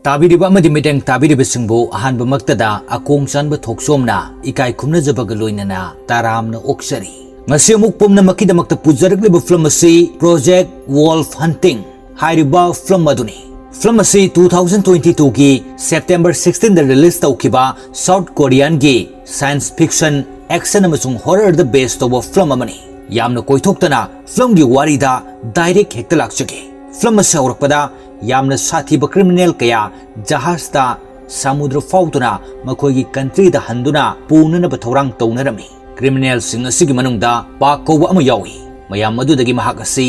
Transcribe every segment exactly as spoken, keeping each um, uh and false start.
ꯇꯥꯕꯤꯔꯤꯕ ꯑꯃꯗꯤ ꯃꯤꯠꯌꯦꯡ ꯇꯥꯕꯤꯔꯤꯕꯁꯤꯡꯕꯨ ꯑꯍꯥꯟꯕꯃꯛꯇꯗ ꯑꯀꯣꯡ ꯆꯥꯟꯕ ꯊꯣꯛꯆꯣꯝꯅ ꯏꯀꯥꯏ ꯈꯨꯝꯅꯖꯕꯒ ꯂꯣꯏꯅꯅ ꯇꯔꯥꯝꯅ ꯑꯣꯛꯆꯔꯤ꯫ ꯉꯁꯤ ꯑꯃꯨꯛ ꯄꯨꯝꯅꯃꯛꯀꯤꯗꯃꯛꯇ ꯄꯨꯖꯔꯛꯂꯤꯕ ꯐꯤꯂꯝ ꯑꯁꯤ Project Wolf Hunting ꯍꯥꯏꯔꯤꯕ ꯐꯤꯂꯝ ꯑꯗꯨꯅꯤ꯫ ꯐꯤꯂꯝ ꯑꯁꯤ two thousand twenty two ꯒꯤ September sixteen ꯗ release ꯇꯧꯈꯤꯕ South Korean ꯒꯤ science fiction, action ꯑꯃꯁꯨꯡ horror ꯗ base ꯇꯧꯕ ꯐꯤꯂꯝ ꯑꯃꯅꯤ꯫ ꯌꯥꯝꯅ ꯀꯣꯏꯊꯣꯛꯇꯅ ꯐꯤꯂꯝꯒꯤ ꯋꯥꯔꯤꯗ direct ꯍꯦꯛꯇ ꯂꯥꯛꯆꯒꯦ꯫ ꯐꯤꯂꯝ ꯑꯁꯤ ꯍꯧꯔꯛꯄꯗ ꯌꯥꯝꯅ ꯁꯥꯊꯤꯕ criminal ꯀꯌꯥ ꯖꯍꯥꯖꯇ ꯁꯃꯨꯗ꯭ꯔ ꯐꯥꯎꯗꯨꯅ ꯃꯈꯣꯏꯒꯤ country ꯗ ꯍꯟꯗꯨꯅ ꯄꯨꯅꯅꯕ ꯊꯧꯔꯥꯡ ꯇꯧꯅꯔꯝꯃꯤ꯫ Criminal ꯁꯤꯡ ꯑꯁꯤꯒꯤ ꯃꯅꯨꯡꯗ ꯄꯥꯛ ꯀꯧꯕ ꯑꯃ ꯌꯥꯎꯏ꯫ ꯃꯌꯥꯝ ꯑꯗꯨꯗꯒꯤ ꯃꯍꯥꯛ ꯑꯁꯤ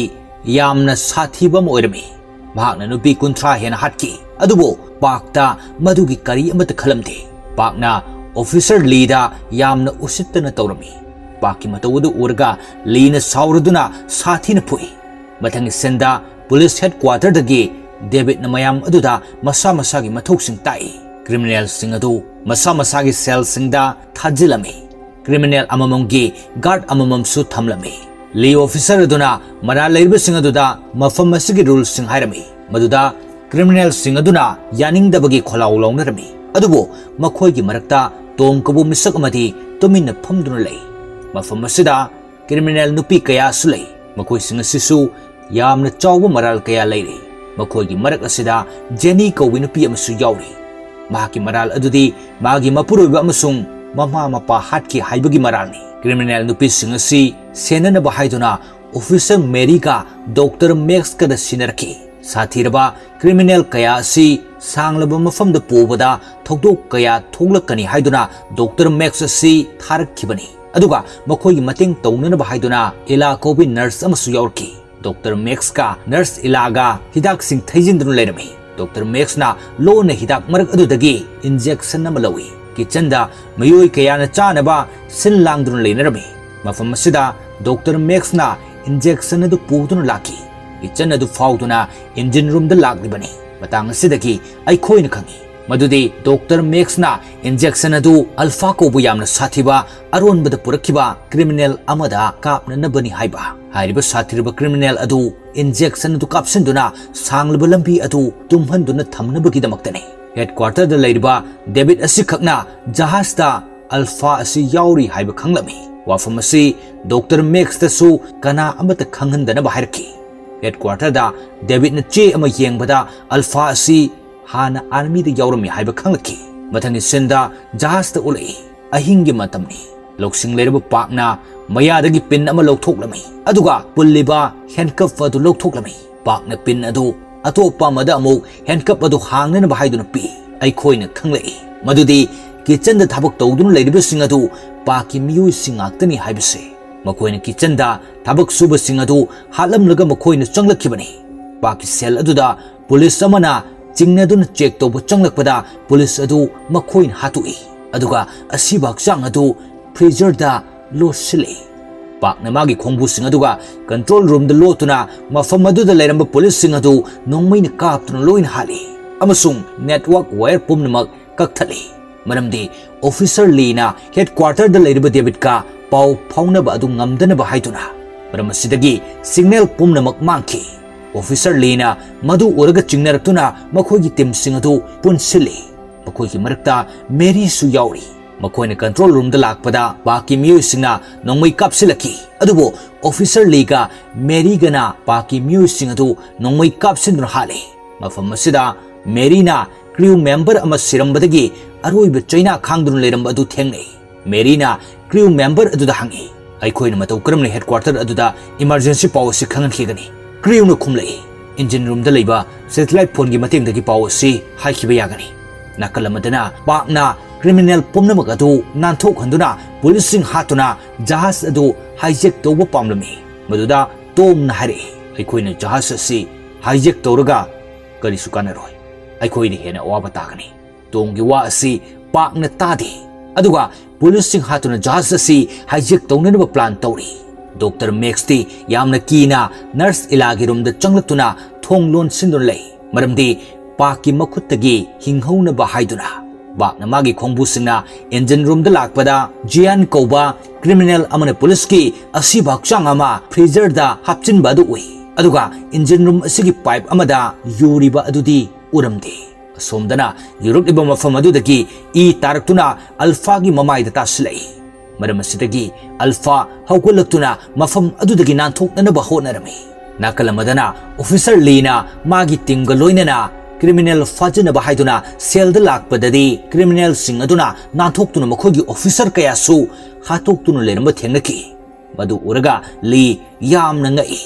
ꯌꯥꯝꯅ ꯁꯥꯊꯤꯕ ꯑꯃ ꯑꯣꯏꯔꯝꯃꯤ꯫ ꯃꯍꯥꯛꯅ ꯅꯨꯄꯤ ꯀꯨꯟꯊ꯭ꯔꯥ ꯍꯦꯟꯅ ꯍꯥꯠꯈꯤ꯫ ꯑꯗꯨꯕꯨ ꯄꯥꯛꯇ ꯃꯗꯨꯒꯤ ꯀꯔꯤ ꯑꯃꯠꯇ ꯈꯜꯂꯝꯗꯦ꯫ ꯄꯥꯛꯅ officer ꯂꯤꯗ ꯌꯥꯝꯅ ꯎꯁꯤꯠꯇꯅ ꯇꯧꯔꯝꯃꯤ꯫ ꯄꯥꯛꯀꯤ ꯃꯇꯧ ꯑꯗꯨ ꯎꯔꯒ ꯂꯤꯅ ꯁꯥꯎꯔꯗꯨꯅ ꯁꯥꯊꯤꯅ ꯐꯨꯏ꯫ ꯃꯊꯪꯒꯤ scene ꯗ police headquarter ꯗꯒꯤ ꯗꯦꯕꯤꯠꯅ ꯃꯌꯥꯝ ꯑꯗꯨꯗ ꯃꯁꯥ ꯃꯁꯥꯒꯤ ꯃꯊꯧꯁꯤꯡ ꯇꯥꯛꯏ꯫ Criminal ꯁꯤꯡ ꯑꯗꯨ ꯃꯁꯥ ꯃꯁꯥꯒꯤ cell ꯁꯤꯡꯗ ꯊꯥꯖꯤꯜꯂꯝꯃꯤ꯫ Criminal ꯑꯃꯃꯝꯒꯤ guard ꯑꯃꯃꯝꯁꯨ ꯊꯝꯂꯝꯃꯤ꯫ ꯂꯤ officer ꯑꯗꯨꯅ ꯃꯔꯥꯜ ꯂꯩꯔꯤꯕꯁꯤꯡ ꯑꯗꯨꯗ ꯃꯐꯝ ꯑꯁꯤꯒꯤ rule ꯁꯤꯡ ꯍꯥꯏꯔꯝꯃꯤ, ꯃꯗꯨꯗ criminal ꯁꯤꯡ ꯑꯗꯨꯅ ꯌꯥꯅꯤꯡꯗꯕꯒꯤ ꯈꯣꯜꯂꯥꯎ ꯂꯥꯎꯅꯔꯝꯃꯤ꯫ ꯑꯗꯨꯕꯨ ꯃꯈꯣꯏꯒꯤ ꯃꯔꯛꯇ ꯇꯣꯝ ꯀꯧꯕ ꯃꯤꯁꯛ ꯑꯃꯗꯤ ꯇꯨꯃꯤꯟꯅ ꯐꯝꯗꯨꯅ ꯂꯩ꯫ ꯃꯐꯝ ꯑꯁꯤꯗ criminal ꯅꯨꯄꯤ ꯀꯌꯥꯁꯨ ꯂꯩ꯫ ꯃꯈꯣꯏꯁꯤꯡ ꯑꯁꯤꯁꯨ ꯌꯥꯝꯅ ꯆꯥꯎꯕ ꯃꯔꯥꯜ ꯀꯌꯥ ꯂꯩꯔꯤ꯫ ꯃꯈꯣꯏꯒꯤ ꯃꯔꯛ ꯑꯁꯤꯗ ꯖꯦꯅꯤ ꯀꯧꯕꯤ ꯅꯨꯄꯤ ꯑꯃꯁꯨ ꯌꯥꯎꯔꯤ꯫ ꯃꯍꯥꯛꯀꯤ ꯃꯔꯥꯜ ꯑꯗꯨꯗꯤ ꯃꯥꯒꯤ ꯃꯄꯨꯔꯣꯏꯕ ꯑꯃꯁꯨꯡ ꯃꯃꯥ ꯃꯄꯥ ꯍꯥꯠꯈꯤ ꯍꯥꯏꯕꯒꯤ ꯃꯔꯥꯜꯅꯤ꯫ Criminal ꯅꯨꯄꯤꯁꯤꯡ ꯑꯁꯤ ꯁꯦꯟꯅꯅꯕ ꯍꯥꯏꯗꯨꯅ officer ꯃꯦꯔꯤꯒ Doctor ꯃꯦꯛꯁꯀꯗ ꯁꯤꯟꯅꯔꯛꯈꯤ꯫ ꯁꯥꯊꯤꯔꯕ criminal ꯀꯌꯥ ꯑꯁꯤ ꯁꯥꯡꯂꯕ ꯃꯐꯝꯗ ꯄꯨꯕꯗ ꯊꯧꯗꯣꯛ ꯀꯌꯥ ꯊꯣꯛꯂꯛꯀꯅꯤ ꯍꯥꯏꯗꯨꯅ Doctor ꯃꯦꯛꯁ ꯑꯁꯤ ꯊꯥꯔꯛꯈꯤꯕꯅꯤ꯫ ꯑꯗꯨꯒ ꯃꯈꯣꯏꯒꯤ ꯃꯇꯦꯡ ꯇꯧꯅꯅꯕ ꯍꯥꯏꯗꯨꯅ ꯏꯂꯥ ꯀꯧꯕꯤ nurse ꯑꯃꯁꯨ ꯌꯥꯎꯔꯛꯈꯤ꯫ Doctor ꯃꯦꯛꯁꯀ nurse ꯏꯂꯥꯒ ꯍꯤꯗꯥꯛꯁꯤꯡ ꯊꯩꯖꯤꯟꯗꯨꯅ ꯂꯩꯔꯝꯃꯤ꯫ Doctor ꯃꯦꯛꯁꯅ ꯂꯣꯟꯅ ꯍꯤꯗꯥꯛ ꯃꯔꯛ ꯑꯗꯨꯗꯒꯤ injection ꯑꯃ ꯂꯧꯏ꯫ Kitchen ꯗ ꯃꯤꯑꯣꯏ ꯀꯌꯥꯅ ꯆꯥꯅꯕ ꯁꯤꯜ ꯂꯥꯡꯗꯨꯅ ꯂꯩꯅꯔꯝꯃꯤ꯫ ꯃꯐꯝ ꯑꯁꯤꯗ Doctor ꯃꯦꯛꯁꯅ injection ꯑꯗꯨ ꯄꯨꯗꯨꯅ ꯂꯥꯛꯈꯤ꯫ Kitchen ꯑꯗꯨ ꯐꯥꯎꯗꯨꯅ engine room ꯗ ꯂꯥꯛꯂꯤꯕꯅꯤ꯫ ꯃꯇꯥꯡ ꯑꯁꯤꯗꯒꯤ ꯑꯩꯈꯣꯏꯅ ꯈꯪꯏ, ꯃꯗꯨꯗꯤ ꯗꯣꯛꯇꯔ ꯃꯦꯛꯁꯅ ꯏꯟꯖꯦꯛꯁꯟ ꯑꯗꯨ ꯑꯜꯐꯥ ꯀꯧꯕ ꯌꯥꯝꯅ ꯁꯥꯊꯤꯕ ꯑꯔꯣꯟꯕꯗ ꯄꯨꯔꯛꯈꯤꯕ ꯀ꯭ꯔꯤꯃꯤꯅꯦꯜ ꯑꯃꯗ ꯀꯥꯞꯅꯅꯕꯅꯤ ꯍꯥꯏꯕ꯫ ꯍꯥꯏꯔꯤꯕ ꯁꯥꯊꯤꯔꯕ ꯀ꯭ꯔꯤꯃꯤꯅꯦꯜ ꯑꯗꯨ ꯏꯟꯖꯦꯛꯁꯟ ꯑꯗꯨ ꯀꯥꯞꯁꯤꯟꯗꯨꯅ ꯁꯥꯡꯂꯕ ꯂꯝꯕꯤ ꯑꯗꯨ ꯇꯨꯝꯍꯟꯗꯨꯅ ꯊꯝꯅꯕꯒꯤꯗꯃꯛꯇꯅꯤ꯫ ꯍꯦꯗꯀ꯭ꯋꯥꯇꯔꯗ ꯂꯩꯔꯤꯕ ꯗꯦꯕꯤꯠ ꯑꯁꯤꯈꯛꯅ ꯖꯍꯥꯖꯇ ꯑꯜꯐꯥ ꯑꯁꯤ ꯌꯥꯎꯔꯤ ꯍꯥꯏꯕ ꯈꯪꯂꯝꯃꯤ꯫ ꯋꯥꯐꯝ ꯑꯁꯤ ꯗꯣꯛꯇꯔ ꯃꯦꯛꯁꯇꯁꯨ ꯀꯅꯥ ꯑꯃꯠꯇ ꯈꯪꯍꯟꯗꯅꯕ ꯍꯥꯏꯔꯛꯈꯤ꯫ ꯍꯦꯗꯀ꯭ꯋꯥꯇꯔꯗ ꯗꯦꯕꯤꯠꯅ ꯆꯦ ꯑꯃ ꯌꯦꯡꯕꯗ ꯑꯜꯐꯥ ꯑꯁꯤ ꯍꯥꯟꯅ ꯑꯥꯔꯃꯤꯗ ꯌꯥꯎꯔꯝꯃꯤ ꯍꯥꯏꯕ ꯈꯪꯂꯛꯈꯤ꯫ ꯃꯊꯪꯒꯤ ꯁꯤꯟꯗ ꯖꯍꯥꯖꯇ ꯎꯠꯂꯛꯏ꯫ ꯑꯍꯤꯡꯒꯤ ꯃꯇꯝꯅꯤ꯫ ꯂꯧꯁꯤꯡ ꯂꯩꯔꯕ ꯄꯥꯛꯅ ꯃꯌꯥꯗꯒꯤ ꯄꯤꯟ ꯑꯃ ꯂꯧꯊꯣꯛꯂꯝꯃꯤ, ꯑꯗꯨꯒ ꯄꯨꯜꯂꯤꯕ ꯍꯦꯟꯀꯐ ꯑꯗꯨ ꯂꯧꯊꯣꯛꯂꯝꯃꯤ꯫ ꯄꯥꯛꯅ ꯄꯤꯟ ꯑꯗꯨ ꯑꯇꯣꯞꯄ ꯑꯃꯗ ꯑꯃꯨꯛ ꯍꯦꯟꯀꯐ ꯑꯗꯨ ꯍꯥꯡꯅꯅꯕ ꯍꯥꯏꯗꯨꯅ ꯄꯤ꯫ ꯑꯩꯈꯣꯏꯅ ꯈꯪꯂꯛꯏ ꯃꯗꯨꯗꯤ ꯀꯤꯆꯟꯗ ꯊꯕꯛ ꯇꯧꯗꯨꯅ ꯂꯩꯔꯤꯕꯁꯤꯡ ꯑꯗꯨ ꯄꯥꯛꯀꯤ ꯃꯤꯑꯣꯏꯁꯤꯡ ꯉꯥꯛꯇꯅꯤ ꯍꯥꯏꯕꯁꯦ꯫ ꯃꯈꯣꯏꯅ ꯀꯤꯆꯟꯗ ꯊꯕꯛ ꯁꯨꯕꯁꯤꯡ ꯑꯗꯨ ꯍꯥꯠꯂꯝꯂꯒ ꯃꯈꯣꯏꯅ ꯆꯪꯂꯛꯈꯤꯕꯅꯤ꯫ ꯄꯥꯛꯀꯤ ꯁꯦꯜ ꯑꯗꯨꯗ ꯄꯨꯂꯤꯁ ꯑꯃꯅ ꯆꯤꯡꯅꯗꯨꯅ ꯆꯦꯛ ꯇꯧꯕ ꯆꯪꯂꯛꯄꯗ ꯄꯨꯂꯤꯁ ꯑꯗꯨ ꯃꯈꯣꯏꯅ ꯍꯥꯠꯇꯣꯛꯏ, ꯑꯗꯨꯒ ꯑꯁꯤꯕ ꯍꯛꯆꯥꯡ ꯑꯗꯨ ꯐ꯭ꯔꯤꯖꯔꯗ ꯂꯣꯠꯁꯤꯜꯂꯤ꯫ ꯄꯥꯛꯅ ꯃꯥꯒꯤ ꯈꯣꯡꯕꯨꯁꯤꯡ ꯑꯗꯨꯒ ꯀꯟꯇ꯭ꯔꯣꯜ ꯔꯨꯝꯗ ꯂꯣꯠꯇꯨꯅ ꯃꯐꯝ ꯑꯗꯨꯗ ꯂꯩꯔꯝꯕ ꯄꯨꯂꯤꯁꯁꯤꯡ ꯑꯗꯨ ꯅꯣꯡꯃꯩꯅ ꯀꯥꯞꯇꯨꯅ ꯂꯣꯏꯅ ꯍꯥꯠꯂꯤ ꯑꯃꯁꯨꯡ ꯅꯦꯠꯋꯥꯔꯛ ꯋꯥꯌꯔ ꯄꯨꯝꯅꯃꯛ ꯀꯛꯊꯠꯂꯤ꯫ ꯃꯔꯝꯗꯤ ꯑꯣꯐꯤꯁꯔ ꯂꯤꯅ ꯍꯦꯗꯀ꯭ꯋꯥꯇꯔꯗ ꯂꯩꯔꯤꯕ ꯗꯦꯕꯤꯠꯀ ꯄꯥꯎ ꯐꯥꯎꯅꯕ ꯑꯗꯨ ꯉꯝꯗꯅꯕ ꯍꯥꯏꯗꯨꯅ꯫ ꯃꯔꯝ ꯑꯁꯤꯗꯒꯤ ꯁꯤꯒꯅꯦꯜ ꯄꯨꯝꯅꯃꯛ ꯃꯥꯡꯈꯤ꯫ ꯑꯣꯐꯤꯁꯔ ꯂꯤꯅ ꯃꯗꯨ ꯎꯔꯒ ꯆꯤꯡꯅꯔꯛꯇꯨꯅ ꯃꯈꯣꯏꯒꯤ ꯇꯤꯝꯁꯤꯡ ꯑꯗꯨ ꯄꯨꯟꯁꯤꯜꯂꯤ꯫ ꯃꯈꯣꯏꯒꯤ ꯃꯔꯛꯇ ꯃꯦꯔꯤꯁꯨ ꯌꯥꯎꯔꯤ꯫ ꯃꯈꯣꯏꯅ ꯀꯟꯇ꯭ꯔꯣꯜ ꯔꯨꯝꯗ ꯂꯥꯛꯄꯗ ꯄꯥꯛꯀꯤ ꯃꯤꯑꯣꯏꯁꯤꯡꯅ ꯅꯣꯡꯃꯩ ꯀꯥꯞꯁꯤꯜꯂꯛꯈꯤ, ꯑꯗꯨꯕꯨ ꯑꯣꯐꯤꯁꯔ ꯂꯤꯒ ꯃꯦꯔꯤꯒꯅ ꯄꯥꯛꯀꯤ ꯃꯤꯑꯣꯏꯁꯤꯡ ꯑꯗꯨ ꯅꯣꯡꯃꯩ ꯀꯥꯞꯁꯤꯟꯗꯨꯅ ꯍꯥꯠꯂꯤ꯫ ꯃꯐꯝ ꯑꯁꯤꯗ ꯃꯦꯔꯤꯅ ꯀ꯭ꯔꯤꯎ ꯃꯦꯝꯕꯔ ꯑꯃ ꯁꯤꯔꯝꯕꯗꯒꯤ ꯑꯔꯣꯏꯕ ꯆꯩꯅꯥ ꯈꯥꯡꯗꯨꯅ ꯂꯩꯔꯝꯕ ꯑꯗꯨ ꯊꯦꯡꯅꯩ꯫ ꯃꯦꯔꯤꯅ ꯀ꯭ꯔꯤꯎ ꯃꯦꯝꯕꯔ ꯑꯗꯨꯗ ꯍꯪꯏ, "ꯑꯩꯈꯣꯏꯅ ꯃꯇꯧ ꯀꯔꯝꯅ ꯍꯦꯗꯀ꯭ꯋꯥꯇꯔ ꯑꯗꯨꯗ ꯏꯃꯔꯖꯦꯟꯁꯤ ꯄꯥꯎ ꯑꯁꯤ ꯈꯪꯍꯟꯈꯤꯒꯅꯤ?" ꯀ꯭ꯔꯤꯎꯅ ꯈꯨꯝꯂꯛꯏ, "ꯏꯟꯖꯤꯟ ꯔꯨꯝꯗ ꯂꯩꯕ ꯁꯦꯇꯦꯂꯥꯏꯠ ꯐꯣꯟꯒꯤ ꯃꯇꯦꯡꯗꯒꯤ ꯄꯥꯎ ꯑꯁꯤ ꯍꯥꯏꯈꯤꯕ ꯌꯥꯒꯅꯤ꯫" ꯅꯥꯀꯜ ꯑꯃꯗꯅ ꯄꯥꯛꯅ ꯀ꯭ꯔꯤꯃꯤꯅꯦꯜ ꯄꯨꯝꯅꯃꯛ ꯑꯗꯨ ꯅꯥꯟꯊꯣꯛꯍꯟꯗꯨꯅ ꯄꯨꯂꯤꯁꯁꯤꯡ ꯍꯥꯠꯇꯨꯅ ꯖꯍꯥꯖ ꯑꯗꯨ ꯍꯥꯏꯖꯦꯛ ꯇꯧꯕ ꯄꯥꯝꯂꯝꯃꯤ꯫ ꯃꯗꯨꯗ ꯇꯣꯝꯅ ꯍꯥꯏꯔꯛꯏ, "ꯑꯩꯈꯣꯏꯅ ꯖꯍꯥꯖ ꯑꯁꯤ ꯍꯥꯏꯖꯦꯛ ꯇꯧꯔꯒ ꯀꯔꯤꯁꯨ ꯀꯥꯟꯅꯔꯣꯏ꯫ ꯑꯩꯈꯣꯏꯗ ꯍꯦꯟꯅ ꯑꯋꯥꯕ ꯇꯥꯒꯅꯤ꯫" ꯇꯣꯝꯒꯤ ꯋꯥ ꯑꯁꯤ ꯄꯥꯛꯅ ꯇꯥꯗꯦ꯫ ꯑꯗꯨꯒ ꯄꯨꯂꯤꯁꯁꯤꯡ ꯍꯥꯠꯇꯨꯅ ꯖꯍꯥꯖ ꯑꯁꯤ ꯍꯥꯏꯖꯦꯛ ꯇꯧꯅꯅꯕ ꯄ꯭ꯂꯥꯟ ꯇꯧꯔꯤ꯫ ꯗꯣꯛꯇꯔ ꯃꯦꯛꯁꯇꯤ ꯌꯥꯝꯅ ꯀꯤꯅ ꯅꯔꯁ ꯏꯂꯥꯒꯤ ꯔꯨꯝꯗ ꯆꯪꯂꯛꯇꯨꯅ ꯊꯣꯡ ꯂꯣꯟꯁꯤꯟꯗꯨꯅ ꯂꯩ, ꯃꯔꯝꯗꯤ ꯄꯥꯛꯀꯤ ꯃꯈꯨꯠꯇꯒꯤ ꯍꯤꯡꯍꯧꯅꯕ ꯍꯥꯏꯗꯨꯅ꯫ ꯄꯥꯛꯅ ꯃꯥꯒꯤ ꯈꯣꯡꯕꯨꯁꯤꯡꯅ engine roomꯗ ꯂꯥꯛꯄꯗ, ꯖꯤꯌꯥꯟ ꯀꯧꯕ criminal ꯑꯃꯅ ꯄꯨꯂꯤꯁꯀꯤ ꯑꯁꯤꯕ ꯍꯛꯆꯥꯡ ꯑꯃ freezerꯗ ꯍꯥꯞꯆꯤꯟꯕ ꯑꯗꯨ ꯎꯏ꯫ ꯑꯗꯨꯒ engine room ꯑꯁꯤꯒꯤ pipe ꯑꯃꯗ ꯌꯨꯔꯤꯕ ꯑꯗꯨꯗꯤ ꯎꯔꯝꯗꯦ꯫ ꯑꯁꯣꯝꯗꯅ ꯌꯨꯔꯛꯂꯤꯕ ꯃꯐꯝ ꯑꯗꯨꯗꯒꯤ ꯏ ꯇꯥꯔꯛꯇꯨꯅ ꯑꯜꯐꯥꯒꯤ ꯃꯃꯥꯏꯗ ꯇꯥꯁꯤꯜꯂꯛꯏ꯫ ꯃꯔꯝ ꯑꯁꯤꯗꯒꯤ ꯑꯜꯐꯥ ꯍꯧꯒꯠꯂꯛꯇꯨꯅ ꯃꯐꯝ ꯑꯗꯨꯗꯒꯤ ꯅꯥꯟꯊꯣꯛꯅꯅꯕ ꯍꯣꯠꯅꯔꯝꯃꯤ꯫ ꯅꯥꯀꯜ ꯑꯃꯗꯅ officer ꯂꯤꯅ ꯃꯥꯒꯤ teamꯒ ꯂꯣꯏꯅꯅ criminal ꯐꯥꯖꯅꯕ ꯍꯥꯏꯗꯨꯅ cellꯗ ꯂꯥꯛꯄꯗꯗꯤ, criminalꯁꯤꯡ ꯑꯗꯨꯅ ꯅꯥꯟꯊꯣꯛꯇꯨꯅ ꯃꯈꯣꯏꯒꯤ officer ꯀꯌꯥꯁꯨ ꯍꯥꯠꯇꯣꯛꯇꯨꯅ ꯂꯩꯔꯝꯕ ꯊꯦꯡꯅꯈꯤ꯫ ꯃꯗꯨ ꯎꯔꯒ ꯂꯤ ꯌꯥꯝꯅ ꯉꯛꯏ꯫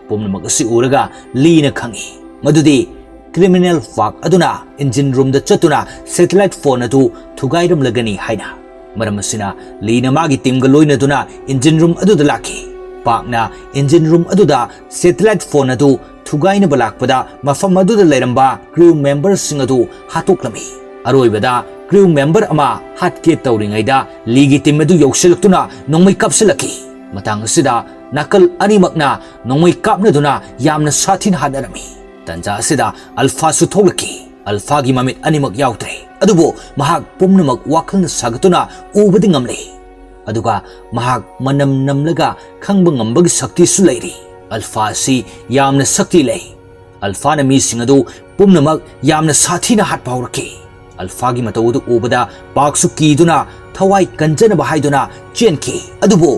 ꯄꯨꯝꯅꯃꯛ ꯑꯁꯤ ꯎꯔꯒ ꯂꯤꯅ ꯈꯪꯏ ꯃꯗꯨꯗꯤ criminal ꯄꯥꯛ ꯑꯗꯨꯅ engine roomꯗ ꯆꯠꯇꯨꯅ satellite phone ꯑꯗꯨ ꯊꯨꯒꯥꯏꯔꯝꯂꯒꯅꯤ ꯍꯥꯏꯅ꯫ ꯃꯔꯝ ꯑꯁꯤꯅ ꯂꯤꯅ ꯃꯥꯒꯤ teamꯒ ꯂꯣꯏꯅꯗꯨꯅ engine room ꯑꯗꯨꯗ ꯂꯥꯛꯈꯤ꯫ ꯄꯥꯛꯅ engine room ꯑꯗꯨꯗ satellite phone ꯑꯗꯨ ꯊꯨꯒꯥꯏꯅꯕ ꯂꯥꯛꯄꯗ, ꯃꯐꯝ ꯑꯗꯨꯗ ꯂꯩꯔꯝꯕ crew memberꯁꯤꯡ ꯑꯗꯨ ꯍꯥꯠꯇꯣꯛꯂꯝꯃꯤ꯫ ꯑꯔꯣꯏꯕꯗ crew member ꯑꯃ ꯍꯥꯠꯀꯦ ꯇꯧꯔꯤꯉꯩꯗ ꯂꯤꯒꯤ team ꯑꯗꯨ ꯌꯧꯁꯤꯜꯂꯛꯇꯨꯅ ꯅꯣꯡꯃꯩ ꯀꯥꯞꯁꯤꯜꯂꯛꯈꯤ꯫ ꯃꯇꯥꯡ ꯑꯁꯤꯗ ꯅꯥꯀꯜ ꯑꯅꯤꯃꯛꯅ ꯅꯣꯡꯃꯩ ꯀꯥꯞꯅꯗꯨꯅ ꯌꯥꯝꯅ ꯁꯥꯊꯤꯅ ꯍꯥꯠꯅꯔꯝꯃꯤ꯫ ꯇꯟꯖꯥ ꯑꯁꯤꯗ ꯑꯜꯐꯥꯁꯨ ꯊꯣꯛꯂꯛꯈꯤ꯫ ꯑꯜꯐꯥꯒꯤ ꯃꯃꯤꯠ ꯑꯅꯤꯃꯛ ꯌꯥꯎꯗ꯭ꯔꯦ, ꯑꯗꯨꯕꯨ ꯃꯍꯥꯛ ꯄꯨꯝꯅꯃꯛ ꯋꯥꯈꯜꯅ ꯁꯥꯒꯠꯇꯨꯅ ꯎꯕꯗꯤ ꯉꯝꯂꯦ꯫ ꯑꯗꯨꯒ ꯃꯍꯥꯛ ꯃꯅꯝ ꯅꯝꯂꯒ ꯈꯪꯕ ꯉꯝꯕꯒꯤ ꯁꯛꯇꯤꯁꯨ ꯂꯩꯔꯤ꯫ ꯑꯜꯐꯥ ꯑꯁꯤ ꯌꯥꯝꯅ ꯁꯛꯇꯤ ꯂꯩ꯫ ꯑꯜꯐꯥꯅ ꯃꯤꯁꯤꯡ ꯑꯗꯨ ꯄꯨꯝꯅꯃꯛ ꯌꯥꯝꯅ ꯁꯥꯊꯤꯅ ꯍꯥꯠꯄ ꯍꯧꯔꯛꯈꯤ꯫ ꯑꯜꯐꯥꯒꯤ ꯃꯇꯧ ꯑꯗꯨ ꯎꯕꯗ ꯄꯥꯛꯁꯨ ꯀꯤꯗꯨꯅ ꯊꯋꯥꯏ ꯀꯟꯖꯅꯕ ꯍꯥꯏꯗꯨꯅ ꯆꯦꯟꯈꯤ꯫ ꯑꯗꯨꯕꯨ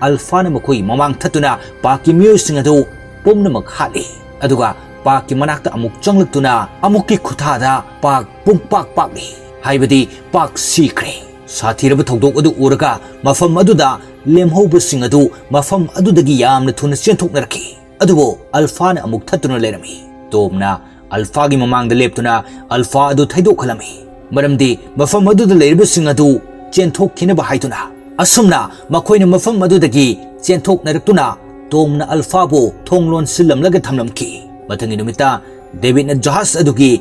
ꯑꯜꯐꯥꯅ ꯃꯈꯣꯏ ꯃꯃꯥꯡ ꯊꯠꯇꯨꯅ ꯄꯥꯛꯀꯤ ꯃꯤꯑꯣꯏꯁꯤꯡ ꯑꯗꯨ ꯄꯨꯝꯅꯃꯛ ꯍꯥꯠꯂꯤ꯫ ꯑꯗꯨꯒ ꯄꯥꯛꯀꯤ ꯃꯅꯥꯛꯇ ꯑꯃꯨꯛ ꯆꯪꯂꯛꯇꯨꯅ ꯑꯃꯨꯛꯀꯤ ꯈꯨꯊꯥꯗ ꯄꯥꯛ ꯄꯨꯡꯄꯥꯛ ꯄꯥꯛꯂꯤ꯫ ꯍꯥꯏꯕꯗꯤ ꯄꯥꯛ ꯁꯤꯈ꯭ꯔꯦ꯫ ꯁꯥꯊꯤꯔꯕ ꯊꯧꯗꯣꯛ ꯑꯗꯨ ꯎꯔꯒ ꯃꯐꯝ ꯑꯗꯨꯗ ꯂꯦꯝꯍꯧꯕꯁꯤꯡ ꯑꯗꯨ ꯃꯐꯝ ꯑꯗꯨꯗꯒꯤ ꯌꯥꯝꯅ ꯊꯨꯅ ꯆꯦꯟꯊꯣꯛꯅꯔꯛꯈꯤ꯫ ꯑꯗꯨꯕꯨ ꯑꯜꯐꯥꯅ ꯑꯃꯨꯛ ꯊꯠꯇꯨꯅ ꯂꯩꯔꯝꯃꯤ꯫ ꯇꯣꯝꯅ ꯑꯜꯐꯥꯒꯤ ꯃꯃꯥꯡꯗ ꯂꯦꯞꯇꯨꯅ ꯑꯜꯐꯥ ꯑꯗꯨ ꯊꯩꯗꯣꯛꯍꯜꯂꯝꯃꯤ, ꯃꯔꯝꯗꯤ ꯃꯐꯝ ꯑꯗꯨꯗ ꯂꯩꯔꯤꯕꯁꯤꯡ ꯑꯗꯨ ꯆꯦꯟꯊꯣꯛꯈꯤꯅꯕ ꯍꯥꯏꯗꯨꯅ꯫ ꯑꯁꯨꯝꯅ ꯃꯈꯣꯏꯅ ꯃꯐꯝ ꯑꯗꯨꯗꯒꯤ ꯆꯦꯟꯊꯣꯛꯅꯔꯛꯇꯨꯅ ꯇꯣꯝꯅ ꯑꯜꯐꯥꯕꯨ ꯊꯣꯡ ꯂꯣꯟꯁꯤꯜꯂꯝꯂꯒ ꯊꯝꯂꯝꯈꯤ꯫ ꯃꯊꯪꯒꯤ ꯅꯨꯃꯤꯠꯇ ꯗꯦꯕꯤꯠꯅ ꯖꯍꯥꯖ ꯑꯗꯨꯒꯤ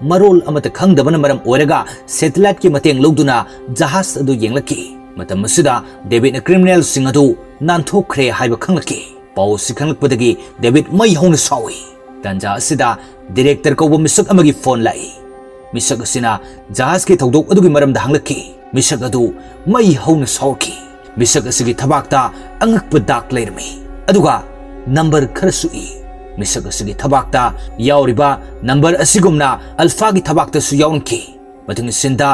ꯃꯔꯣꯜ ꯑꯃꯠꯇ ꯈꯪꯗꯕꯅ ꯃꯔꯝ ꯑꯣꯏꯔꯒ satelliteꯀꯤ ꯃꯇꯦꯡ ꯂꯧꯗꯨꯅ ꯖꯍꯥꯖ ꯑꯗꯨ ꯌꯦꯡꯂꯛꯈꯤ꯫ ꯃꯇꯝ ꯑꯁꯤꯗ ꯗꯦꯕꯤꯠꯅ criminalꯁꯤꯡ ꯑꯗꯨ ꯅꯥꯟꯊꯣꯛꯈ꯭ꯔꯦ ꯍꯥꯏꯕ ꯈꯪꯂꯛꯈꯤ꯫ ꯄꯥꯎ ꯑꯁꯤ ꯈꯪꯂꯛꯄꯗꯒꯤ ꯗꯦꯕꯤꯠ ꯃꯩ ꯍꯧꯅ ꯁꯥꯎꯏ꯫ ꯇꯥꯟꯖꯥ ꯑꯁꯤꯗ ꯗꯤꯔꯦꯛꯇꯔ ꯀꯧꯕ ꯃꯤꯁꯛ ꯑꯃꯒꯤ ꯐꯣꯟ ꯂꯥꯛꯏ꯫ ꯃꯤꯁꯛ ꯑꯁꯤꯅ ꯖꯍꯥꯖꯀꯤ ꯊꯧꯗꯣꯛ ꯑꯗꯨꯒꯤ ꯃꯔꯝꯗ ꯍꯪꯂꯛꯈꯤ꯫ ꯃꯤꯁꯛ ꯑꯗꯨ ꯃꯩ ꯍꯧꯅ ꯁꯥꯎꯔꯛꯈꯤ꯫ ꯃꯤꯁꯛ ꯑꯁꯤꯒꯤ ꯊꯕꯥꯛꯇ ꯑꯉꯛꯄ ꯗꯥꯛ ꯂꯩꯔꯝꯃꯤ, ꯑꯗꯨꯒ ꯅꯝꯕꯔ ꯈꯔꯁꯨ ꯏ꯫ ꯃꯤꯁꯛ ꯑꯁꯤꯒꯤ ꯊꯕꯥꯛꯇ ꯌꯥꯎꯔꯤꯕ ꯅꯝꯕꯔ ꯑꯁꯤꯒꯨꯝꯅ ꯑꯜꯐꯥꯒꯤ ꯊꯕꯥꯛꯇꯁꯨ ꯌꯥꯎꯔꯝꯈꯤ꯫ ꯃꯊꯪꯒꯤ ꯁꯤꯟꯗ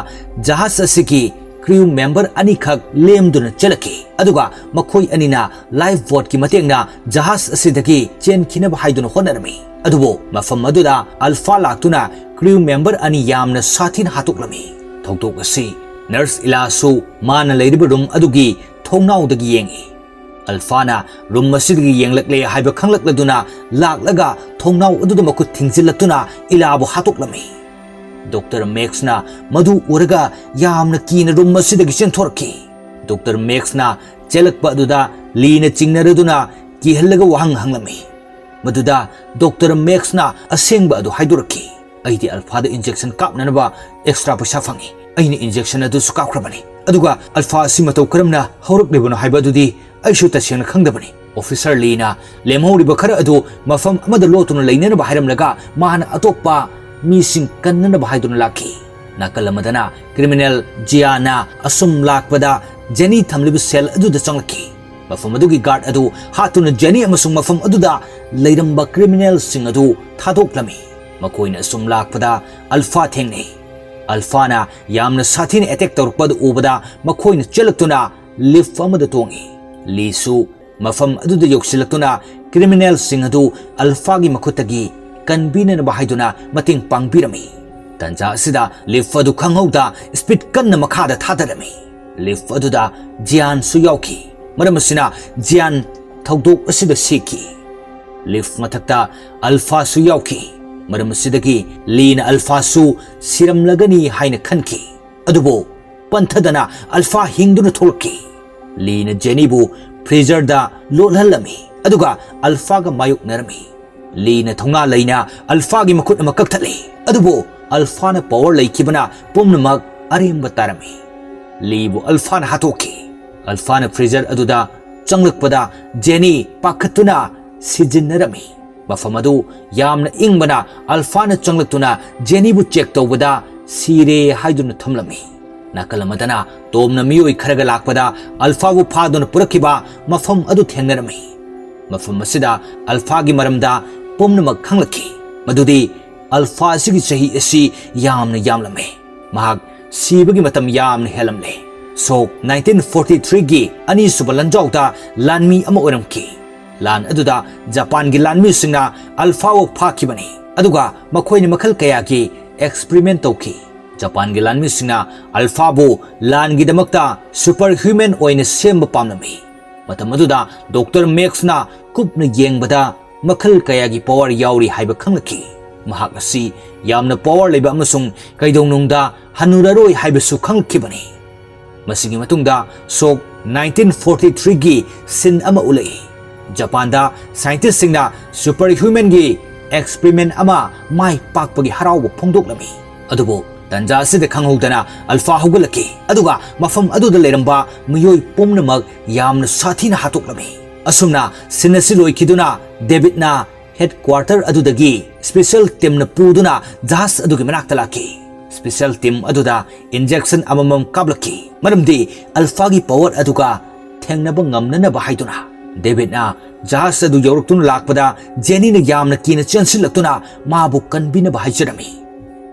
ꯖꯍꯥꯖ ꯑꯁꯤꯒꯤ ꯀ꯭ꯔꯤꯎ ꯃꯦꯝꯕꯔ ꯑꯅꯤꯈꯛ ꯂꯦꯝꯗꯨꯅ ꯆꯦꯜꯂꯛꯈꯤ, ꯑꯗꯨꯒ ꯃꯈꯣꯏ ꯑꯅꯤꯅ ꯂꯥꯏꯐ ꯕꯣꯠꯀꯤ ꯃꯇꯦꯡꯅ ꯖꯍꯥꯖ ꯑꯁꯤꯗꯒꯤ ꯆꯦꯟꯈꯤꯅꯕ ꯍꯥꯏꯗꯨꯅ ꯍꯣꯠꯅꯔꯝꯃꯤ꯫ ꯑꯗꯨꯕꯨ ꯃꯐꯝ ꯑꯗꯨꯗ ꯑꯜꯐꯥ ꯂꯥꯛꯇꯨꯅ ꯀ꯭ꯔꯤꯎ ꯃꯦꯝꯕꯔ ꯑꯅꯤ ꯌꯥꯝꯅ ꯁꯥꯊꯤꯅ ꯍꯥꯠꯇꯣꯛꯂꯝꯃꯤ꯫ ꯊꯧꯗꯣꯛ ꯑꯁꯤ ꯅꯔꯁ ꯏꯂꯥꯁꯨ ꯃꯥꯅ ꯂꯩꯔꯤꯕ ꯔꯨꯝ ꯑꯗꯨꯒꯤ ꯊꯣꯡꯅꯥꯎꯗꯒꯤ ꯌꯦꯡꯏ꯫ ꯑꯜꯐꯥꯅ ꯔꯨꯝ ꯑꯁꯤꯗꯒꯤ ꯌꯦꯡꯂꯛꯂꯦ ꯍꯥꯏꯕ ꯈꯪꯂꯛꯂꯗꯨꯅ ꯂꯥꯛꯂꯒ ꯊꯣꯡꯅꯥꯎ ꯑꯗꯨꯗ ꯃꯈꯨꯠ ꯊꯤꯡꯖꯤꯜꯂꯛꯇꯨꯅ ꯏꯂꯥꯕꯨ ꯍꯥꯠꯇꯣꯛꯂꯝꯃꯤ꯫ ꯗꯣꯛꯇꯔ ꯃꯦꯛꯁꯅ ꯃꯗꯨ ꯎꯔꯒ ꯌꯥꯝꯅ ꯀꯤꯅ ꯔꯨꯝ ꯑꯁꯤꯗꯒꯤ ꯆꯦꯟꯊꯣꯔꯛꯈꯤ꯫ ꯗꯣꯛꯇꯔ ꯃꯦꯛꯁꯅ ꯆꯦꯜꯂꯛꯄ ꯑꯗꯨꯗ ꯂꯤꯅ ꯆꯤꯡꯅꯔꯗꯨꯅ ꯀꯤꯍꯜꯂꯒ ꯋꯥꯍꯪ ꯍꯪꯂꯝꯃꯤ꯫ ꯃꯗꯨꯗ ꯗꯣꯛꯇꯔ ꯃꯦꯛꯁꯅ ꯑꯁꯦꯡꯕ ꯑꯗꯨ ꯍꯥꯏꯗꯣꯔꯛꯈꯤ꯫ "ꯑꯩꯗꯤ ꯑꯜꯐꯥꯗ ꯏꯟꯖꯦꯛꯁꯟ ꯀꯥꯞꯅꯅꯕ ꯑꯦꯛꯁꯇ꯭ꯔꯥ ꯄꯩꯁꯥ ꯐꯪꯉꯤ꯫ ꯑꯩꯅ ꯏꯟꯖꯦꯛꯁꯟ ꯑꯗꯨꯁꯨ ꯀꯥꯞꯈ꯭ꯔꯕꯅꯤ꯫ ꯑꯗꯨꯒ ꯑꯜꯐꯥ ꯑꯁꯤ ꯃꯇꯧ ꯀꯔꯝꯅ ꯍꯧꯔꯛꯂꯤꯕꯅꯣ ꯍꯥꯏꯕ ꯑꯗꯨꯗꯤ ꯑꯩꯁꯨ ꯇꯁꯦꯡꯅ ꯈꯪꯗꯕꯅꯤ꯫" ꯑꯣꯐꯤꯁꯔ ꯂꯤꯅ ꯂꯦꯝꯍꯧꯔꯤꯕ ꯈꯔ ꯑꯗꯨ ꯃꯐꯝ ꯑꯃꯗ ꯂꯣꯠꯇꯨꯅ ꯂꯩꯅꯅꯕ ꯍꯥꯏꯔꯝꯂꯒ ꯃꯍꯥꯛꯅ ꯑꯇꯣꯞꯄ ꯃꯤꯁꯤꯡ ꯀꯟꯅꯅꯕ ꯍꯥꯏꯗꯨꯅ ꯂꯥꯛꯈꯤ꯫ ꯅꯥꯀꯜ ꯑꯃꯗꯅ ꯀ꯭ꯔꯤꯃꯤꯅꯦꯜ ꯖꯤꯌꯥꯅ ꯑꯁꯨꯝ ꯂꯥꯛꯄꯗ ꯖꯦꯅꯤ ꯊꯝꯂꯤꯕ ꯁꯦꯜ ꯑꯗꯨꯗ ꯆꯪꯂꯛꯈꯤ꯫ ꯃꯐꯝ ꯑꯗꯨꯒꯤ ꯒꯥꯔꯗ ꯑꯗꯨ ꯍꯥꯠꯇꯨꯅ ꯖꯦꯅꯤ ꯑꯃꯁꯨꯡ ꯃꯐꯝ ꯑꯗꯨꯗ ꯂꯩꯔꯝꯕ ꯀ꯭ꯔꯤꯃꯤꯅꯦꯜꯁꯤꯡ ꯑꯗꯨ ꯊꯥꯗꯣꯛꯂꯝꯃꯤ꯫ ꯃꯈꯣꯏꯅ ꯑꯁꯨꯝ ꯂꯥꯛꯄꯗ ꯑꯜꯐꯥ ꯊꯦꯡꯅꯩ꯫ ꯑꯜꯐꯥꯅ ꯌꯥꯝꯅ ꯁꯥꯊꯤꯅ ꯑꯦꯇꯦꯛ ꯇꯧꯔꯛꯄ ꯑꯗꯨ ꯎꯕꯗ ꯃꯈꯣꯏꯅ ꯆꯦꯜꯂꯛꯇꯨꯅ ꯂꯤꯐ ꯑꯃꯗ ꯇꯣꯡꯏ꯫ ꯂꯤꯁꯨ ꯃꯐꯝ ꯑꯗꯨꯗ ꯌꯧꯁꯤꯜꯂꯛꯇꯨꯅ ꯀ꯭ꯔꯤꯃꯤꯅꯦꯜꯁꯤꯡ ꯑꯗꯨ ꯑꯜꯐꯥꯒꯤ ꯃꯈꯨꯠꯇꯒꯤ ꯀꯟꯕꯤꯅꯅꯕ ꯍꯥꯏꯗꯨꯅ ꯃꯇꯦꯡ ꯄꯥꯡꯕꯤꯔꯝꯃꯤ꯫ ꯇꯟꯖꯥ ꯑꯁꯤꯗ ꯂꯤꯐ ꯑꯗꯨ ꯈꯪꯍꯧꯗ ꯁ꯭ꯄꯤꯗ ꯀꯟꯅ ꯃꯈꯥꯗ ꯊꯥꯗꯔꯝꯃꯤ꯫ ꯂꯤꯐ ꯑꯗꯨꯗ ꯖꯤꯌꯥꯟꯁꯨ ꯌꯥꯎꯈꯤ꯫ ꯃꯔꯝ ꯑꯁꯤꯅ ꯖꯤꯌꯥꯟ ꯊꯧꯗꯣꯛ ꯑꯁꯤꯗ ꯁꯤꯈꯤ꯫ ꯂꯤꯐ ꯃꯊꯛꯇ ꯑꯜꯐꯥꯁꯨ ꯌꯥꯎꯈꯤ꯫ ꯃꯔꯝ ꯑꯁꯤꯗꯒꯤ ꯂꯤꯅ ꯑꯜꯐꯥꯁꯨ ꯁꯤꯔꯝꯂꯒꯅꯤ ꯍꯥꯏꯅ ꯈꯟꯈꯤ꯫ ꯑꯗꯨꯕꯨ ꯄꯟꯊꯗꯅ ꯑꯜꯐꯥ ꯍꯤꯡꯗꯨꯅ ꯊꯣꯛꯂꯛꯈꯤ꯫ ꯂꯤꯅ ꯖꯦꯅꯤꯕꯨ ꯐ꯭ꯔꯤꯖꯔꯗ ꯂꯣꯠꯍꯜꯂꯝꯃꯤ, ꯑꯗꯨꯒ ꯑꯜꯐꯥꯒ ꯃꯥꯌꯣꯛꯅꯔꯝꯃꯤ꯫ ꯂꯤꯅ ꯊꯧꯅꯥ ꯂꯩꯅ ꯑꯜꯐꯥꯒꯤ ꯃꯈꯨꯠ ꯑꯃ ꯀꯛꯊꯠꯂꯤ, ꯑꯗꯨꯕꯨ ꯑꯜꯐꯥꯅ ꯄꯥꯋꯔ ꯂꯩꯈꯤꯕꯅ ꯄꯨꯝꯅꯃꯛ ꯑꯔꯦꯝꯕ ꯇꯥꯔꯝꯃꯤ꯫ ꯂꯤꯕꯨ ꯑꯜꯐꯥꯅ ꯍꯥꯠꯇꯣꯛꯈꯤ꯫ ꯑꯜꯐꯥꯅ ꯐ꯭ꯔꯤꯖꯔ ꯑꯗꯨꯗ ꯆꯪꯂꯛꯄꯗ ꯖꯦꯅꯤ ꯄꯥꯈꯠꯇꯨꯅ ꯁꯤꯖꯤꯟꯅꯔꯝꯃꯤ꯫ ꯃꯐꯝ ꯑꯗꯨ ꯌꯥꯝꯅ ꯏꯪꯕꯅ ꯑꯜꯐꯥꯅ ꯆꯪꯂꯛꯇꯨꯅ ꯖꯦꯅꯤꯕꯨ ꯆꯦꯛ ꯇꯧꯕꯗ ꯁꯤꯔꯦ ꯍꯥꯏꯗꯨꯅ ꯊꯝꯂꯝꯃꯤ꯫ ꯅꯥꯀꯜ ꯑꯃꯗꯅ ꯇꯣꯝꯅ ꯃꯤꯑꯣꯏ ꯈꯔꯒ ꯂꯥꯛꯄꯗ ꯑꯜꯐꯥꯕꯨ ꯐꯥꯗꯨꯅ ꯄꯨꯔꯛꯈꯤꯕ ꯃꯐꯝ ꯑꯗꯨ ꯊꯦꯡꯅꯔꯝꯃꯤ꯫ ꯃꯐꯝ ꯑꯁꯤꯗ ꯑꯜꯐꯥꯒꯤ ꯃꯔꯝꯗ ꯄꯨꯝꯅꯃꯛ ꯈꯪꯂꯛꯈꯤ, ꯃꯗꯨꯗꯤ ꯑꯜꯐꯥ ꯑꯁꯤꯒꯤ ꯆꯍꯤ ꯑꯁꯤ ꯌꯥꯝꯅ ꯌꯥꯝꯂꯝꯃꯤ꯫ ꯃꯍꯥꯛ ꯁꯤꯕꯒꯤ ꯃꯇꯝ ꯌꯥꯝꯅ ꯍꯦꯜꯂꯝꯂꯦ꯫ ꯁꯣꯛ nineteen forty three ꯒꯤ ꯑꯅꯤꯁꯨꯕ ꯂꯥꯟꯖꯥꯎꯗ ꯂꯥꯟꯃꯤ ꯑꯃ ꯑꯣꯏꯔꯝꯈꯤ꯫ ꯂꯥꯟ ꯑꯗꯨꯗ ꯖꯄꯥꯟꯒꯤ ꯂꯥꯟꯃꯤꯁꯤꯡꯅ ꯑꯜꯐꯥꯕꯨ ꯐꯥꯈꯤꯕꯅꯤ, ꯑꯗꯨꯒ ꯃꯈꯣꯏꯅ ꯃꯈꯜ ꯀꯌꯥꯒꯤ ꯑꯦꯛꯁꯄꯔꯤꯃꯦꯟ ꯇꯧꯈꯤ꯫ ꯖꯄꯥꯟꯒꯤ ꯂꯥꯟꯃꯤꯁꯤꯡꯅ ꯑꯜꯐꯥꯕꯨ ꯂꯥꯟꯒꯤꯗꯃꯛꯇ ꯁꯨꯄꯔ ꯍ꯭ꯌꯨꯃꯦꯟ ꯑꯣꯏꯅ ꯁꯦꯝꯕ ꯄꯥꯝꯂꯝꯃꯤ꯫ ꯃꯇꯝ ꯑꯗꯨꯗ ꯗꯣꯛꯇꯔ ꯃꯦꯛꯁꯅ ꯀꯨꯞꯅ ꯌꯦꯡꯕꯗ ꯃꯈꯜ ꯀꯌꯥꯒꯤ ꯄꯋꯥꯔ ꯌꯥꯎꯔꯤ ꯍꯥꯏꯕ ꯈꯪꯂꯛꯈꯤ꯫ ꯃꯍꯥꯛ ꯑꯁꯤ ꯌꯥꯝꯅ ꯄꯋꯥꯔ ꯂꯩꯕ ꯑꯃꯁꯨꯡ ꯀꯩꯗꯧꯅꯨꯡꯗ ꯍꯟꯅꯨꯔꯔꯣꯏ ꯍꯥꯏꯕꯁꯨ ꯈꯪꯂꯛꯈꯤꯕꯅꯤ꯫ ꯃꯁꯤꯒꯤ ꯃꯇꯨꯡꯗ ꯁꯣꯛ nineteen forty three ꯒꯤ ꯁꯤꯟ ꯑꯃ ꯎꯠꯂꯛꯏ꯫ ꯖꯄꯥꯟꯗ ꯁꯥꯏꯟꯇꯤꯁꯁꯤꯡꯅ ꯁꯨꯄꯔ ꯍ꯭ꯌꯨꯃꯦꯟꯒꯤ ꯑꯦꯛꯁꯄꯔꯤꯃꯦꯟ ꯑꯃ ꯃꯥꯏ ꯄꯥꯛꯄꯒꯤ ꯍꯔꯥꯎꯕ ꯐꯣꯡꯗꯣꯛꯂꯝꯃꯤ꯫ ꯑꯗꯨꯕꯨ ꯇꯟꯖꯥ ꯑꯁꯤꯗ ꯈꯪꯍꯧꯗꯅ ꯑꯜꯐꯥ ꯍꯧꯒꯠꯂꯛꯈꯤ, ꯑꯗꯨꯒ ꯃꯐꯝ ꯑꯗꯨꯗ ꯂꯩꯔꯝꯕ ꯃꯤꯑꯣꯏ ꯄꯨꯝꯅꯃꯛ ꯌꯥꯝꯅ ꯁꯥꯊꯤꯅ ꯍꯥꯠꯇꯣꯛꯂꯝꯃꯤ꯫ ꯑꯁꯨꯝꯅ ꯁꯤꯟ ꯑꯁꯤ ꯂꯣꯏꯈꯤꯗꯨꯅ ꯗꯦꯕꯤꯠꯅ ꯍꯦꯗ ꯀ꯭ꯋꯥꯔꯇꯔ ꯑꯗꯨꯗꯒꯤ ꯁ꯭ꯄꯦꯁꯤꯌꯦꯜ ꯇꯤꯝꯅ ꯄꯨꯗꯨꯅ ꯖꯍꯥꯖ ꯑꯗꯨꯒꯤ ꯃꯅꯥꯛꯇ ꯂꯥꯛꯈꯤ꯫ ꯁ꯭ꯄꯦꯁꯤꯌꯦꯜ ꯇꯤꯝ ꯑꯗꯨꯗ ꯏꯟꯖꯦꯛꯁꯟ ꯑꯃꯃꯝ ꯀꯥꯞꯂꯛꯈꯤ, ꯃꯔꯝꯗꯤ ꯑꯜꯐꯥꯒꯤ ꯄꯋꯥꯔ ꯑꯗꯨꯒ ꯊꯦꯡꯅꯕ ꯉꯝꯅꯅꯕ ꯍꯥꯏꯗꯨꯅ꯫ ꯗꯦꯕꯤꯠꯅ ꯖꯍꯥꯖ ꯑꯗꯨ ꯌꯧꯔꯛꯇꯨꯅ ꯂꯥꯛꯄꯗ ꯖꯦꯅꯤꯅ ꯌꯥꯝꯅ ꯀꯤꯅ ꯆꯦꯟꯁꯤꯜꯂꯛꯇꯨꯅ ꯃꯥꯕꯨ ꯀꯟꯕꯤꯅꯕ ꯍꯥꯏꯖꯔꯝꯃꯤ꯫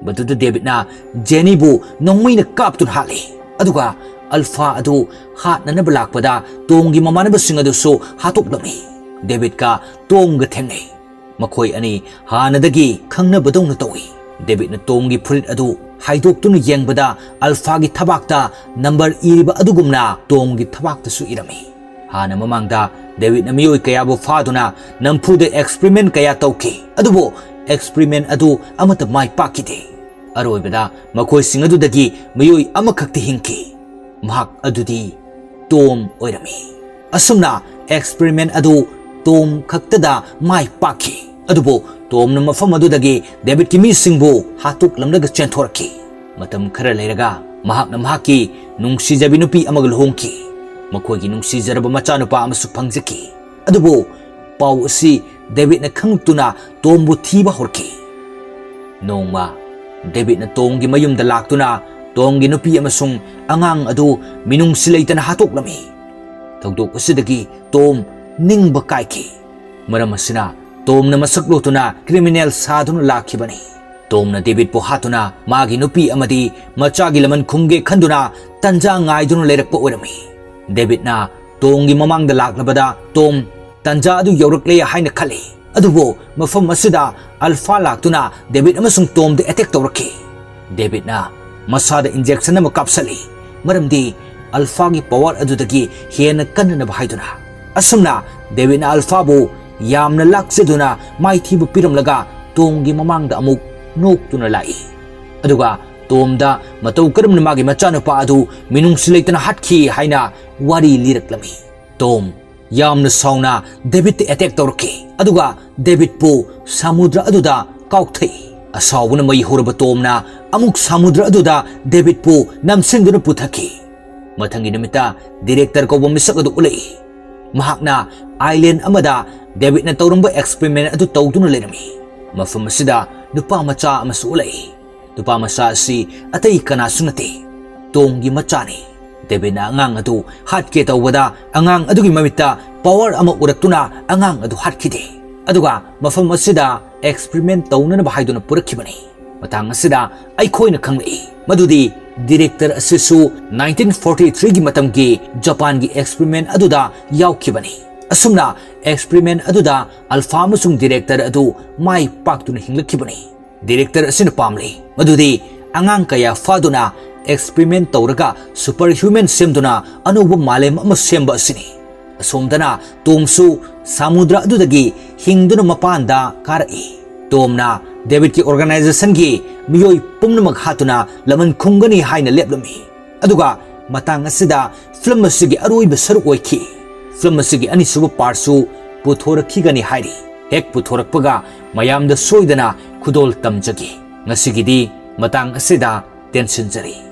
ꯃꯗꯨꯗ ꯗꯦꯕꯤꯠꯅ ꯖꯦꯅꯤꯕꯨ ꯅꯣꯡꯃꯩꯅ ꯀꯥꯞꯇꯨꯅ ꯍꯥꯠꯂꯤ, ꯑꯗꯨꯒ ꯑꯜꯐꯥ ꯑꯗꯨ ꯍꯥꯠꯅꯅꯕ ꯂꯥꯛꯄꯗ ꯇꯣꯝꯒꯤ ꯃꯃꯥꯟꯅꯕꯁꯤꯡ ꯑꯗꯨꯁꯨ ꯍꯥꯠꯇꯣꯛꯂꯝꯃꯤ꯫ ꯗꯦꯕꯤꯠꯀ ꯇꯣꯝꯒ ꯊꯦꯡꯅꯩ꯫ ꯃꯈꯣꯏ ꯑꯅꯤ ꯍꯥꯟꯅꯗꯒꯤ ꯈꯪꯅꯕꯗꯧꯅ ꯇꯧꯏ꯫ ꯗꯦꯕꯤꯠꯅ ꯇꯣꯝꯒꯤ ꯐꯨꯔꯤꯠ ꯑꯗꯨ ꯍꯥꯏꯗꯣꯛꯇꯨꯅ ꯌꯦꯡꯕꯗ ꯑꯜꯐꯥꯒꯤ ꯊꯕꯥꯛꯇ ꯅꯝꯕꯔ ꯏꯔꯤꯕ ꯑꯗꯨꯒꯨꯝꯅ ꯇꯣꯝꯒꯤ ꯊꯕꯥꯛꯇꯁꯨ ꯏꯔꯝꯃꯤ꯫ ꯍꯥꯟꯅ ꯃꯃꯥꯡꯗ ꯗꯦꯕꯤꯠꯅ ꯃꯤꯑꯣꯏ ꯀꯌꯥꯕꯨ ꯐꯥꯗꯨꯅ ꯅꯝꯐꯨꯗ ꯑꯦꯛꯁꯄꯔꯤꯃꯦꯟ ꯀꯌꯥ ꯇꯧꯈꯤ, ꯑꯗꯨꯕꯨ ꯑꯦꯛꯁꯄꯔꯤꯃꯦꯟ ꯑꯗꯨ ꯑꯃꯠꯇ ꯃꯥꯏ ꯄꯥꯛꯈꯤꯗꯦ꯫ ꯑꯔꯣꯏꯕꯗ ꯃꯈꯣꯏꯁꯤꯡ ꯑꯗꯨꯗꯒꯤ ꯃꯤꯑꯣꯏ ꯑꯃꯈꯛꯇꯤ ꯍꯤꯡꯈꯤ꯫ ꯃꯍꯥꯛ ꯑꯗꯨꯗꯤ ꯇꯣꯝ ꯑꯣꯏꯔꯝꯃꯤ꯫ ꯑꯁꯨꯝꯅ ꯑꯦꯛꯁꯄꯔꯤꯃꯦꯟ ꯑꯗꯨ ꯇꯣꯝ ꯈꯛꯇꯗ ꯃꯥꯏ ꯄꯥꯛꯈꯤ꯫ ꯑꯗꯨꯕꯨ ꯇꯣꯝꯅ ꯃꯐꯝ ꯑꯗꯨꯗꯒꯤ ꯗꯦꯕꯤꯠꯀꯤ ꯃꯤꯁꯤꯡꯕꯨ ꯍꯥꯠꯇꯣꯛꯂꯝꯂꯒ ꯆꯦꯟꯊꯣꯔꯛꯈꯤ꯫ ꯃꯇꯝ ꯈꯔ ꯂꯩꯔꯒ ꯃꯍꯥꯛꯅ ꯃꯍꯥꯛꯀꯤ ꯅꯨꯡꯁꯤꯖꯕꯤ ꯅꯨꯄꯤ ꯑꯃꯒ ꯂꯨꯍꯣꯡꯈꯤ꯫ ꯃꯈꯣꯏꯒꯤ ꯅꯨꯡꯁꯤꯖꯔꯕ ꯃꯆꯥꯅꯨꯄꯥ ꯑꯃꯁꯨ ꯐꯪꯖꯈꯤ꯫ ꯑꯗꯨꯕꯨ ꯄꯥꯎ ꯑꯁꯤ ꯗꯦꯕꯤꯗꯅ ꯈꯪꯂꯛꯇꯨꯅ ꯇꯣꯝꯕꯨ ꯊꯤꯕ ꯍꯧꯔꯛꯈꯤ꯫ ꯅꯣꯡꯃ ꯗꯦꯕꯤꯗꯅ ꯇꯣꯝꯒꯤ ꯃꯌꯨꯝꯗ ꯂꯥꯛꯇꯨꯅ ꯇꯣꯝꯒꯤ ꯅꯨꯄꯤ ꯑꯃꯁꯨꯡ ꯑꯉꯥꯡ ꯑꯗꯨ ꯃꯤꯅꯨꯡꯁꯤ ꯂꯩꯇꯅ ꯍꯥꯠꯇꯣꯛꯂꯝꯃꯤ꯫ ꯊꯧꯗꯣꯛ ꯑꯁꯤꯗꯒꯤ ꯇꯣꯝ ꯅꯤꯡꯕ ꯀꯥꯏꯈꯤ꯫ ꯃꯔꯝ ꯑꯁꯤꯅ ꯇꯣꯝꯅ ꯃꯁꯛ ꯂꯣꯠꯇꯨꯅ ꯀ꯭ꯔꯤꯃꯤꯅꯦꯜ ꯁꯥꯗꯨꯅ ꯂꯥꯛꯈꯤꯕꯅꯤ꯫ ꯇꯣꯝꯅ ꯗꯦꯕꯤꯗꯄꯨ ꯍꯥꯠꯇꯨꯅ ꯃꯥꯒꯤ ꯅꯨꯄꯤ ꯑꯃꯗꯤ ꯃꯆꯥꯒꯤ ꯂꯃꯟ ꯈꯨꯝꯒꯦ ꯈꯟꯗꯨꯅ ꯇꯟꯖꯥ ꯉꯥꯏꯗꯨꯅ ꯂꯩꯔꯛꯄ ꯑꯣꯏꯔꯝꯃꯤ꯫ ꯗꯦꯕꯤꯗꯅ ꯇꯣꯝꯒꯤ ꯃꯃꯥꯡꯗ ꯂꯥꯛꯂꯕꯗ ꯇꯣꯝ ꯇꯟꯖꯥ ꯑꯗꯨ ꯌꯧꯔꯛꯂꯦ ꯍꯥꯏꯅ ꯈꯜꯂꯤ꯫ ꯑꯗꯨꯕꯨ ꯃꯐꯝ ꯑꯁꯤꯗ ꯑꯜꯐꯥ ꯂꯥꯛꯇꯨꯅ ꯗꯦꯕꯤꯗ ꯑꯃꯁꯨꯡ ꯇꯣꯝꯗ ꯑꯦꯇꯦꯛ ꯇꯧꯔꯛꯈꯤ꯫ ꯗꯦꯕꯤꯗꯅ ꯃꯁꯥꯗ ꯏꯟꯖꯦꯛꯁꯟ ꯑꯃ ꯀꯥꯞꯁꯜꯂꯤ, ꯃꯔꯝꯗꯤ ꯑꯜꯐꯥꯒꯤ ꯄꯋꯥꯔ ꯑꯗꯨꯗꯒꯤ ꯍꯦꯟꯅ ꯀꯟꯅꯅꯕ ꯍꯥꯏꯗꯨꯅ꯫ ꯑꯁꯨꯝꯅ ꯗꯦꯕꯤꯗꯅ ꯑꯜꯐꯥꯕꯨ ꯌꯥꯝꯅ ꯂꯥꯛꯆꯗꯨꯅ ꯃꯥꯏꯊꯤꯕ ꯄꯤꯔꯝꯂꯒ ꯇꯣꯝꯒꯤ ꯃꯃꯥꯡꯗ ꯑꯃꯨꯛ ꯅꯣꯛꯇꯨꯅ ꯂꯥꯛꯏ꯫ ꯑꯗꯨꯒ ꯇꯣꯝꯗ ꯃꯇꯧ ꯀꯔꯝꯅ ꯃꯥꯒꯤ ꯃꯆꯥꯅꯨꯄꯥ ꯑꯗꯨ ꯃꯤꯅꯨꯡꯁꯤ ꯂꯩꯇꯅ ꯍꯥꯠꯈꯤ ꯍꯥꯏꯅ ꯋꯥꯔꯤ ꯂꯤꯔꯛꯂꯝꯃꯤ꯫ ꯇꯣꯝ ꯌꯥꯝꯅ ꯁꯥꯎꯅ ꯗꯦꯕꯤꯗꯇ ꯑꯦꯇꯦꯛ ꯇꯧꯔꯛꯈꯤ, ꯑꯗꯨꯒ ꯗꯦꯕꯤꯗꯄꯨ ꯁꯃꯨꯗ꯭ꯔ ꯑꯗꯨꯗ ꯀꯥꯎꯊꯛꯏ꯫ ꯑꯁꯥꯎꯕꯅ ꯃꯩ ꯍꯧꯔꯕ ꯇꯣꯝꯅ ꯑꯃꯨꯛ ꯁꯃꯨꯗ꯭ꯔ ꯑꯗꯨꯗ ꯗꯦꯕꯤꯗꯄꯨ ꯅꯝꯁꯤꯟꯗꯨꯅ ꯄꯨꯊꯈꯤ꯫ ꯃꯊꯪꯒꯤ ꯅꯨꯃꯤꯠꯇ ꯗꯤꯔꯦꯛꯇꯔ ꯀꯧꯕ ꯃꯤꯁꯛ ꯑꯗꯨ ꯎꯠꯂꯛꯏ꯫ ꯃꯍꯥꯛꯅ ꯑꯥꯏꯂꯦꯟ ꯑꯃꯗ ꯗꯦꯕꯤꯗꯅ ꯇꯧꯔꯝꯕ ꯑꯦꯛꯁꯄꯦꯔꯤꯃꯦꯟ ꯑꯗꯨ ꯇꯧꯗꯨꯅ ꯂꯩꯔꯝꯃꯤ꯫ ꯃꯐꯝ ꯑꯁꯤꯗ ꯅꯨꯄꯥ ꯃꯆꯥ ꯑꯃꯁꯨ ꯎꯠꯂꯛꯏ꯫ ꯅꯨꯄꯥ ꯃꯆꯥ ꯑꯁꯤ ꯑꯇꯩ ꯀꯅꯥꯁꯨ ꯅꯠꯇꯦ, ꯇꯣꯝꯒꯤ ꯃꯆꯥꯅꯤ꯫ ꯗꯦꯕꯤꯗꯅ ꯑꯉꯥꯡ ꯑꯗꯨ ꯍꯥꯠꯀꯦ ꯇꯧꯕꯗ ꯑꯉꯥꯡ ꯑꯗꯨꯒꯤ ꯃꯃꯤꯠꯇ ꯄꯋꯥꯔ ꯑꯃ ꯎꯔꯛꯇꯨꯅ ꯑꯉꯥꯡ ꯑꯗꯨ ꯍꯥꯠꯈꯤꯗꯦ꯫ ꯑꯗꯨꯒ ꯃꯐꯝ ꯑꯁꯤꯗ ꯑꯦꯛꯁꯄꯦꯔꯤꯃꯦꯟ ꯇꯧꯅꯅꯕ ꯍꯥꯏꯗꯨꯅ ꯄꯨꯔꯛꯈꯤꯕꯅꯤ꯫ ꯃꯇꯥꯡ ꯑꯁꯤꯗ ꯑꯩꯈꯣꯏꯅ ꯈꯪꯂꯛꯏ ꯃꯗꯨꯗꯤ ꯗꯤꯔꯦꯛꯇꯔ ꯑꯁꯤꯁꯨ ꯅꯥꯏꯟꯇꯤꯟ ꯐꯣꯔꯇꯤ ꯊ꯭ꯔꯤꯒꯤ ꯃꯇꯝꯒꯤ ꯖꯄꯥꯟꯒꯤ ꯑꯦꯛꯁꯄꯦꯔꯤꯃꯦꯟ ꯑꯗꯨꯗ ꯌꯥꯎꯈꯤꯕꯅꯤ꯫ ꯑꯁꯨꯝꯅ ꯑꯦꯛꯁꯄꯦꯔꯤꯃꯦꯟ ꯑꯗꯨꯗ ꯑꯜꯐꯥ ꯑꯃꯁꯨꯡ ꯗꯤꯔꯦꯛꯇꯔ ꯑꯗꯨ ꯃꯥꯏ ꯄꯥꯛꯇꯨꯅ ꯍꯤꯡꯂꯛꯈꯤꯕꯅꯤ꯫ ꯗꯤꯔꯦꯛꯇꯔ ꯑꯁꯤꯅ ꯄꯥꯝꯂꯤ ꯃꯗꯨꯗꯤ ꯑꯉꯥꯡ ꯀꯌꯥ ꯐꯥꯗꯨꯅ ꯑꯦꯛꯁꯄꯦꯔꯤꯃꯦꯟ ꯇꯧꯔꯒ ꯁꯨꯄꯔ ꯍ꯭ꯌꯨꯃꯦꯟ ꯁꯦꯝꯗꯨꯅ ꯑꯅꯧꯕ ꯃꯥꯂꯦꯝ ꯑꯃ ꯁꯦꯝꯕ ꯑꯁꯤꯅꯤ꯫ ꯑꯁꯣꯝꯗꯅ ꯇꯣꯝꯁꯨ ꯁꯃꯨꯗ꯭ꯔ ꯑꯗꯨꯗꯒꯤ ꯍꯤꯡꯗꯨꯅ ꯃꯄꯥꯟꯗ ꯀꯥꯔꯛꯏ꯫ ꯇꯣꯝꯅ ꯗꯦꯕꯤꯗꯀꯤ ꯑꯣꯔꯒꯅꯥꯏꯖꯦꯁꯟꯒꯤ ꯃꯤꯑꯣꯏ ꯄꯨꯝꯅꯃꯛ ꯍꯥꯠꯇꯨꯅ ꯂꯃꯟ ꯈꯨꯝꯒꯅꯤ ꯍꯥꯏꯅ ꯂꯦꯞꯂꯝꯃꯤ꯫ ꯑꯗꯨꯒ ꯃꯇꯥꯡ ꯑꯁꯤꯗ ꯐꯤꯂꯝ ꯑꯁꯤꯒꯤ ꯑꯔꯣꯏꯕ ꯁꯔꯨꯛ ꯑꯣꯏꯈꯤ꯫ ꯐꯤꯂꯝ ꯑꯁꯤꯒꯤ ꯑꯅꯤꯁꯨꯕ ꯄꯥꯔꯠꯁꯨ ꯄꯨꯊꯣꯔꯛꯈꯤꯒꯅꯤ ꯍꯥꯏꯔꯤ꯫ ꯍꯦꯛ ꯄꯨꯊꯣꯔꯛꯄꯒ ꯃꯌꯥꯝꯗ ꯁꯣꯏꯗꯅ ꯈꯨꯗꯣꯜ ꯇꯝꯖꯒꯦ꯫ ꯉꯁꯤꯒꯤꯗꯤ ꯃꯇꯥꯡ ꯑꯁꯤꯗ ꯇꯦꯟꯁꯤꯟꯖꯔꯤ꯫